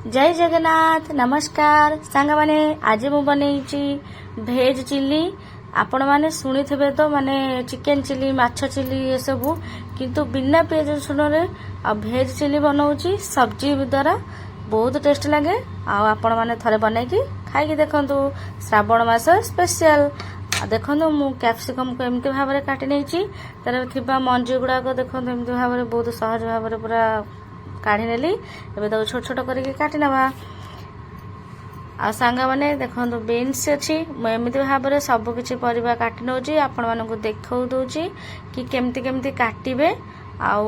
ଜୟ ଜଗନ୍ନାଥ। ନମସ୍କାର ସାଙ୍ଗମାନେ, ଆଜି ମୁଁ ବନେଇଛି ଭେଜ୍ ଚିଲି। ଆପଣମାନେ ଶୁଣିଥିବେ ତ ମାନେ ଚିକେନ୍ ଚିଲି, ମାଛ ଚିଲି ଏସବୁ, କିନ୍ତୁ ବିନା ପିଆଜ ରସୁଣରେ ଆଉ ଭେଜ୍ ଚିଲି ବନଉଛି ସବଜି ଦ୍ୱାରା। ବହୁତ ଟେଷ୍ଟ ଲାଗେ ଆଉ ଆପଣମାନେ ଥରେ ବନେଇକି ଖାଇକି ଦେଖନ୍ତୁ। ଶ୍ରାବଣ ମାସ ସ୍ପେଶିଆଲ। ଆଉ ଦେଖନ୍ତୁ, ମୁଁ କ୍ୟାପ୍ସିକମ୍କୁ ଏମିତି ଭାବରେ କାଟି ନେଇଛି। ତାର ଥିବା ମଞ୍ଜି ଗୁଡ଼ାକ ଦେଖନ୍ତୁ, ଏମିତି ଭାବରେ ବହୁତ ସହଜ ଭାବରେ ପୁରା କାଢ଼ି ନେଲି। ଏବେ ତାକୁ ଛୋଟ ଛୋଟ କରିକି କାଟି ନେବା। ଆଉ ସାଙ୍ଗମାନେ, ଦେଖନ୍ତୁ, ବିନ୍ସ ଅଛି। ମୁଁ ଏମିତି ଭାବରେ ସବୁ କିଛି ପରିବା କାଟି ନେଉଛି, ଆପଣମାନଙ୍କୁ ଦେଖାଉ ଦେଉଛି କି କେମିତି କେମିତି କାଟିବେ ଆଉ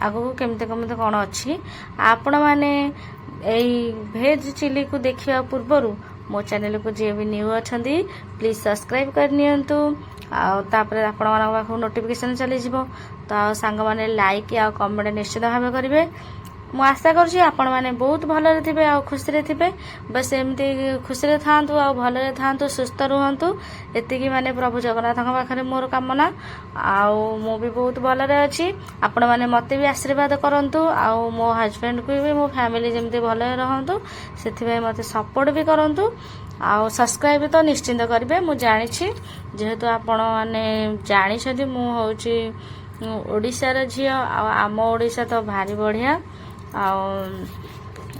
ଆଗକୁ କେମିତି କେମିତି କ'ଣ ଅଛି। ଆପଣମାନେ ଏଇ ଭେଜ୍ ଚିଲିକୁ ଦେଖିବା ପୂର୍ବରୁ ମୋ ଚ୍ୟାନେଲକୁ ଯିଏ ବି ନ୍ୟୁ ଅଛନ୍ତି, ପ୍ଲିଜ୍ ସବସ୍କ୍ରାଇବ୍ କରିନିଅନ୍ତୁ। ଆଉ ତାପରେ ଆପଣମାନଙ୍କ ପାଖକୁ ନୋଟିଫିକେସନ୍ ଚାଲିଯିବ। ତ ଆଉ ସାଙ୍ଗମାନେ, ଲାଇକ୍ ଆଉ କମେଣ୍ଟ ନିଶ୍ଚିତ ଭାବେ କରିବେ। ମୁଁ ଆଶା କରୁଛି ଆପଣମାନେ ବହୁତ ଭଲରେ ଥିବେ ଆଉ ଖୁସିରେ ଥିବେ। ବାସ୍, ଏମିତି ଖୁସିରେ ଥାଆନ୍ତୁ ଆଉ ଭଲରେ ଥାଆନ୍ତୁ, ସୁସ୍ଥ ରୁହନ୍ତୁ। ଏତିକି ମାନେ ପ୍ରଭୁ ଜଗନ୍ନାଥଙ୍କ ପାଖରେ ମୋର କାମନା। ଆଉ ମୁଁ ବି ବହୁତ ଭଲରେ ଅଛି। ଆପଣମାନେ ମୋତେ ବି ଆଶୀର୍ବାଦ କରନ୍ତୁ ଆଉ ମୋ ହଜବେଣ୍ଡକୁ ବି, ମୋ ଫ୍ୟାମିଲି ଯେମିତି ଭଲରେ ରହନ୍ତୁ, ସେଥିପାଇଁ ମୋତେ ସପୋର୍ଟ ବି କରନ୍ତୁ। ଆଉ ସବସ୍କ୍ରାଇବ୍ ତ ନିଶ୍ଚିନ୍ତ କରିବେ, ମୁଁ ଜାଣିଛି। ଯେହେତୁ ଆପଣମାନେ ଜାଣିଛନ୍ତି, ମୁଁ ହେଉଛି ଓଡ଼ିଶାର ଝିଅ ଆଉ ଆମ ଓଡ଼ିଶା ତ ଭାରି ବଢ଼ିଆ। ଆଉ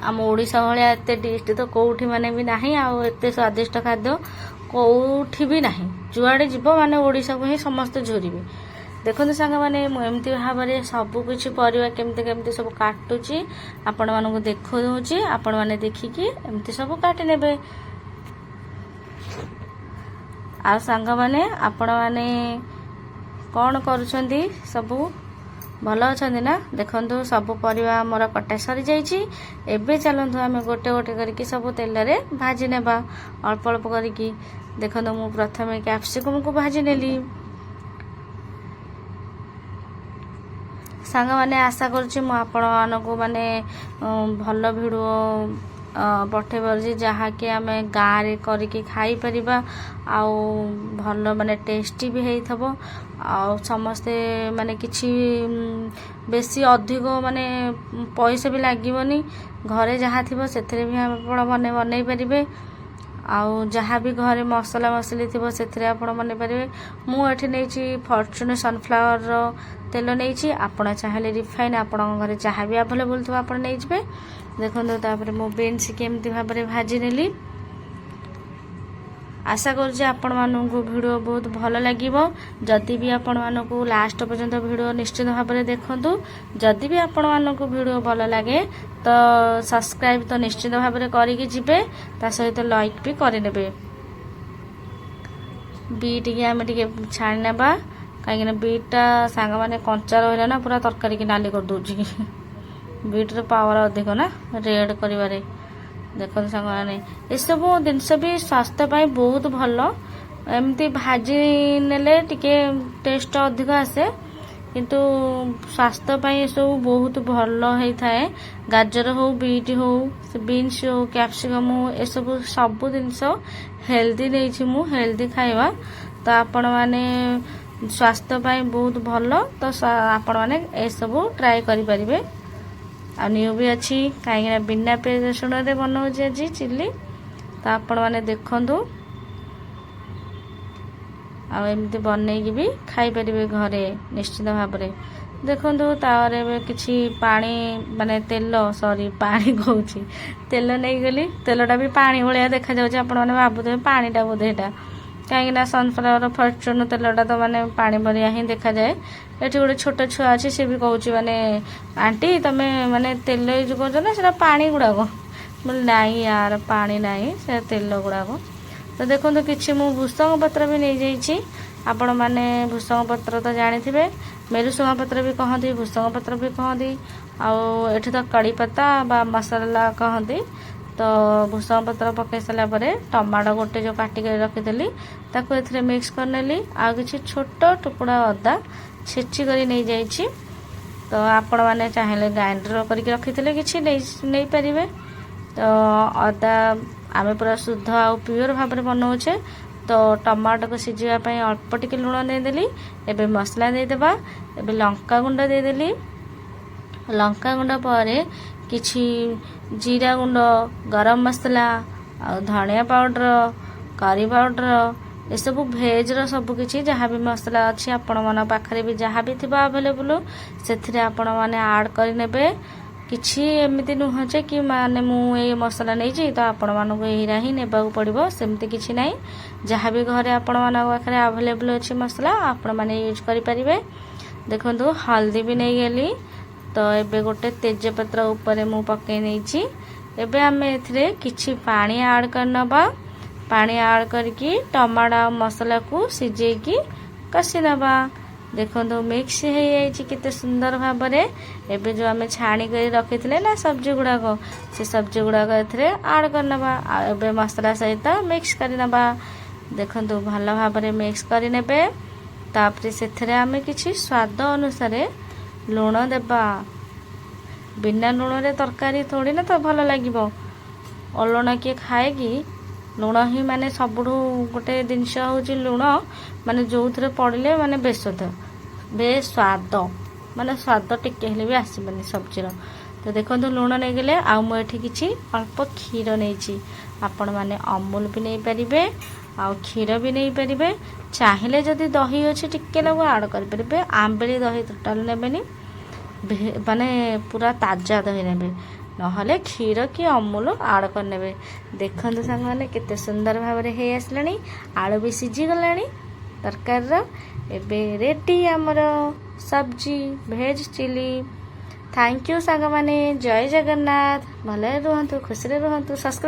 ଆମ ଓଡ଼ିଶା ଭଳିଆ ଏତେ ଡିଶ୍ ତ କେଉଁଠି ମାନେ ବି ନାହିଁ ଆଉ ଏତେ ସ୍ୱାଦିଷ୍ଟ ଖାଦ୍ୟ କେଉଁଠି ବି ନାହିଁ। ଯୁଆଡ଼େ ଯିବ, ମାନେ ଓଡ଼ିଶାକୁ ହିଁ ସମସ୍ତେ ଝୁରିବେ। ଦେଖନ୍ତୁ ସାଙ୍ଗମାନେ, ମୁଁ ଏମିତି ଭାବରେ ସବୁ କିଛି ପରିବା କେମିତି କେମିତି ସବୁ କାଟୁଛି, ଆପଣମାନଙ୍କୁ ଦେଖାଉଛି। ଆପଣମାନେ ଦେଖିକି ଏମିତି ସବୁ କାଟି ନେବେ। ଆଉ ସାଙ୍ଗମାନେ, ଆପଣମାନେ କ'ଣ କରୁଛନ୍ତି? ସବୁ ଭଲ ଅଛନ୍ତି ନା? ଦେଖନ୍ତୁ, ସବୁ ପରିବା ଆମର କଟା ସରିଯାଇଛି। ଏବେ ଚାଲନ୍ତୁ, ଆମେ ଗୋଟେ ଗୋଟେ କରିକି ସବୁ ତେଲରେ ଭାଜି ନେବା, ଅଳ୍ପ ଅଳ୍ପ କରିକି। ଦେଖନ୍ତୁ, ମୁଁ ପ୍ରଥମେ କ୍ୟାପ୍ସିକମ୍କୁ ଭାଜି ନେଲି। ସାଙ୍ଗମାନେ, ଆଶା କରୁଛି ମୁଁ ଆପଣମାନଙ୍କୁ ମାନେ ଭଲ ଭିଡ଼ିଓ ପଠେଇ ପାରୁଛି, ଯାହାକି ଆମେ ଗାଁରେ କରିକି ଖାଇପାରିବା ଆଉ ଭଲ ମାନେ ଟେଷ୍ଟି ବି ହେଇଥିବ। ଆଉ ସମସ୍ତେ ମାନେ କିଛି ବେଶୀ ଅଧିକ ମାନେ ପଇସା ବି ଲାଗିବନି। ଘରେ ଯାହା ଥିବ, ସେଥିରେ ବି ଆପଣ ବନେଇ ପାରିବେ। ଆଉ ଯାହା ବି ଘରେ ମସଲା ମସଲି ଥିବ, ସେଥିରେ ଆପଣ ବନେଇ ପାରିବେ। ମୁଁ ଏଠି ନେଇଛି ଫର୍ଚୁନ୍ ସନଫ୍ଲାୱାରର ତେଲ ନେଇଛି। ଆପଣ ଚାହିଁଲେ ରିଫାଇନ୍, ଆପଣଙ୍କ ଘରେ ଯାହା ବି ଆଭେଲେବୁଲ୍ ଥିବ, ଆପଣ ନେଇଯିବେ। ଦେଖନ୍ତୁ, ତାପରେ ମୁଁ ବିନ୍ସ କେମିତି ଭାବରେ ଭାଜି ନେଲି। ଆଶା କରୁଛି ଆପଣମାନଙ୍କୁ ଭିଡ଼ିଓ ବହୁତ ଭଲ ଲାଗିବ। ଯଦି ବି ଆପଣମାନଙ୍କୁ ଲାଷ୍ଟ ପର୍ଯ୍ୟନ୍ତ ଭିଡ଼ିଓ ନିଶ୍ଚିତ ଭାବରେ ଦେଖନ୍ତୁ। ଯଦି ବି ଆପଣମାନଙ୍କୁ ଭିଡ଼ିଓ ଭଲ ଲାଗେ, ତ ସବସ୍କ୍ରାଇବ୍ ତ ନିଶ୍ଚିତ ଭାବରେ କରିକି ଯିବେ, ତା ସହିତ ଲାଇକ୍ ବି କରିନେବେ। ବିଟ୍କି ଆମେ ଟିକେ ଛାଣି ନେବା, କାହିଁକିନା ବିଟ୍ଟା ସାଙ୍ଗମାନେ କଞ୍ଚା ରହିଲା ନା, ପୁରା ତରକାରୀକି ନାଲି କରିଦେଉଛି। ବିଟ୍ର ପାୱାର ଅଧିକ ନା ରେଡ୍ କରିବାରେ। ଦେଖନ୍ତୁ ସାଙ୍ଗମାନେ, ଏସବୁ ଜିନିଷ ବି ସ୍ୱାସ୍ଥ୍ୟ ପାଇଁ ବହୁତ ଭଲ। ଏମିତି ଭାଜି ନେଲେ ଟିକେ ଟେଷ୍ଟ ଅଧିକ ଆସେ, କିନ୍ତୁ ସ୍ୱାସ୍ଥ୍ୟ ପାଇଁ ଏସବୁ ବହୁତ ଭଲ ହେଇଥାଏ। ଗାଜର ହଉ, ବିଟ୍ ହଉ, ସେ ବିନ୍ସ ହଉ, କ୍ୟାପ୍ସିକମ୍ ହଉ, ଏସବୁ ସବୁ ଜିନିଷ ହେଲ୍ଦି ନେଇଛି ମୁଁ, ହେଲ୍ଦି ଖାଇବା। ତ ଆପଣମାନେ ସ୍ୱାସ୍ଥ୍ୟ ପାଇଁ ବହୁତ ଭଲ। ତ ଆପଣମାନେ ଏସବୁ ଟ୍ରାଏ କରିପାରିବେ। ଆଉ ନ୍ୟୁ ବି ଅଛି, କାହିଁକିନା ବିନା ପିଆଜ ରସୁଣରେ ବନାଉଛି ଆଜି ଚିଲି। ତ ଆପଣମାନେ ଦେଖନ୍ତୁ ଆଉ ଏମିତି ବନେଇକି ବି ଖାଇପାରିବେ ଘରେ ନିଶ୍ଚିତ ଭାବରେ। ଦେଖନ୍ତୁ, ତାପରେ ଏବେ କିଛି ପାଣି, ମାନେ ତେଲ, ସରି, ପାଣି କହୁଛି, ତେଲ ନେଇଗଲି। ତେଲଟା ବି ପାଣି ଭଳିଆ ଦେଖାଯାଉଛି। ଆପଣମାନେ ଭାବୁଥିବେ ପାଣିଟା ବୋଧେ ଏଇଟା, କାହିଁକିନା ସନଫ୍ଲାୱାର ଫର୍ଚୁନ୍ ତେଲଟା ତ ମାନେ ପାଣି ଭଳିଆ ହିଁ ଦେଖାଯାଏ। ଏଠି ଗୋଟେ ଛୋଟ ଛୁଆ ଅଛି, ସେ ବି କହୁଛି, ମାନେ "ଆଣ୍ଟି, ତମେ ମାନେ ତେଲ ୟୁଜ୍ କରୁଛ ନା ସେଟା ପାଣି ଗୁଡ଼ାକ?" ବୋଲେ, "ନାଇଁ ୟାର, ପାଣି ନାହିଁ, ସେ ତେଲ ଗୁଡ଼ାକ।" ତ ଦେଖନ୍ତୁ, କିଛି ମୁଁ ଭୃସଙ୍ଗ ପତ୍ର ବି ନେଇଯାଇଛି। ଆପଣମାନେ ଭୃସଙ୍ଗ ପତ୍ର ତ ଜାଣିଥିବେ, ମେରୁସୁଙ୍ଗା ପତ୍ର ବି କହନ୍ତି, ଭୃସଙ୍ଗ ପତ୍ର ବି କହନ୍ତି, ଆଉ ଏଠି ତ କଡ଼ି ପତ୍ତା ବା ମସଲା କହନ୍ତି। ତ ଭୃସଙ୍ଗ ପତ୍ର ପକାଇ ସାରିଲା ପରେ ଟମାଟୋ ଗୋଟେ ଯେଉଁ କାଟିକି ରଖିଥିଲି, ତାକୁ ଏଥିରେ ମିକ୍ସ କରିନେଲି। ଆଉ କିଛି ଛୋଟ ଟୁକୁଡ଼ା ଅଦା ଛେଚି କରି ନେଇଯାଇଛି। ତ ଆପଣମାନେ ଚାହିଁଲେ ଗ୍ରାଇଣ୍ଡର କରିକି ରଖିଥିଲେ କିଛି ନେଇପାରିବେ। ତ ଅଦା ଆମେ ପୁରା ଶୁଦ୍ଧ ଆଉ ପିଓର ଭାବରେ ବନାଉଛେ। ତ ଟମାଟୋକୁ ସିଝିବା ପାଇଁ ଅଳ୍ପ ଟିକେ ଲୁଣ ଦେଇଦେଲି। ଏବେ ମସଲା ଦେଇଦେବା। ଏବେ ଲଙ୍କା ଗୁଣ୍ଡ ଦେଇଦେଲି। ଲଙ୍କା ଗୁଣ୍ଡ ପରେ କିଛି ଜିରା ଗୁଣ୍ଡ, ଗରମ ମସଲା ଆଉ ଧନିଆ ପାଉଡ଼ର, କରି ପାଉଡ଼ର, ଏସବୁ ଭେଜ୍ର ସବୁ କିଛି ଯାହା ବି ମସଲା ଅଛି, ଆପଣମାନଙ୍କ ପାଖରେ ବି ଯାହା ବି ଥିବ ଆଭେଲେବୁଲ୍, ସେଥିରେ ଆପଣମାନେ ଆଡ଼୍ କରିନେବେ। କିଛି ଏମିତି ନୁହଁ ଯେ କି ମାନେ ମୁଁ ଏଇ ମସଲା ନେଇଛି ତ ଆପଣମାନଙ୍କୁ ଏଇରା ହିଁ ନେବାକୁ ପଡ଼ିବ, ସେମିତି କିଛି ନାହିଁ। ଯାହା ବି ଘରେ ଆପଣମାନଙ୍କ ପାଖରେ ଆଭେଲେବୁଲ୍ ଅଛି ମସଲା, ଆପଣମାନେ ୟୁଜ୍ କରିପାରିବେ। ଦେଖନ୍ତୁ, ହଳଦୀ ବି ନେଇଗଲି। ତ ଏବେ ଗୋଟେ ତେଜପତ୍ର ଉପରେ ମୁଁ ପକାଇ ନେଇଛି। ଏବେ ଆମେ ଏଥିରେ କିଛି ପାଣି ଆଡ଼୍ କରିନେବା। ପାଣି ଆଡ଼୍ କରିକି ଟମାଟୋ ଆଉ ମସଲାକୁ ସିଝେଇକି କଷି ନେବା। ଦେଖନ୍ତୁ, ମିକ୍ସ ହେଇଯାଇଛି କେତେ ସୁନ୍ଦର ଭାବରେ। ଏବେ ଯେଉଁ ଆମେ ଛାଣି କରି ରଖିଥିଲେ ନା ସବଜି ଗୁଡ଼ାକ, ସେ ସବଜି ଗୁଡ଼ାକ ଏଥିରେ ଆଡ଼୍ କରିନେବା ଆଉ ଏବେ ମସଲା ସହିତ ମିକ୍ସ କରିନେବା। ଦେଖନ୍ତୁ, ଭଲ ଭାବରେ ମିକ୍ସ କରିନେବେ। ତାପରେ ସେଥିରେ ଆମେ କିଛି ସ୍ୱାଦ ଅନୁସାରେ ଲୁଣ ଦେବା। ବିନା ଲୁଣରେ ତରକାରୀ ଥୋଡ଼ି ନା ତ ଭଲ ଲାଗିବ। ଅଲଣା କିଏ ଖାଏ କି? ଲୁଣ ହିଁ ମାନେ ସବୁଠୁ ଗୋଟେ ଜିନିଷ ହେଉଛି ଲୁଣ, ମାନେ ଯେଉଁଥିରେ ପଡ଼ିଲେ ମାନେ ବେଶଦ ବେସ୍ୱାଦ, ମାନେ ସ୍ୱାଦ ଟିକେ ହେଲେ ବି ଆସିବନି ସବଜିର। ତ ଦେଖନ୍ତୁ, ଲୁଣ ନେଇଗଲେ ଆଉ ମୁଁ ଏଠି କିଛି ଅଳ୍ପ କ୍ଷୀର ନେଇଛି। ଆପଣମାନେ ଅମୁଲ ବି ନେଇପାରିବେ ଆଉ କ୍ଷୀର ବି ନେଇପାରିବେ। ଚାହିଁଲେ ଯଦି ଦହି ଅଛି ଟିକେ ନାକୁ ଆଡ଼୍ କରିପାରିବେ। ଆମ୍ବିଳି ଦହି ଟୋଟାଲ୍ ନେବେନି, ମାନେ ପୁରା ତାଜା ଦହି ନେବେ, ନହେଲେ କ୍ଷୀର କି ଅମୁଲ ଆଡ଼୍ କରିନେବେ। ଦେଖନ୍ତୁ ସାଙ୍ଗମାନେ, କେତେ ସୁନ୍ଦର ଭାବରେ ହେଇ ଆସିଲାଣି। ଆଳୁ ବି ସିଝିଗଲାଣି ତରକାରୀର। ଏବେ ରେଡ଼ି ଆମର ସବଜି ଭେଜ୍ ଚିଲି। Thank you ସାଙ୍ଗମାନେ। ଜୟ ଜଗନ୍ନାଥ। ଭଲରେ ରୁହନ୍ତୁ, ଖୁସିରେ ରୁହନ୍ତୁ। ସବସ୍କ୍ରାଇବ୍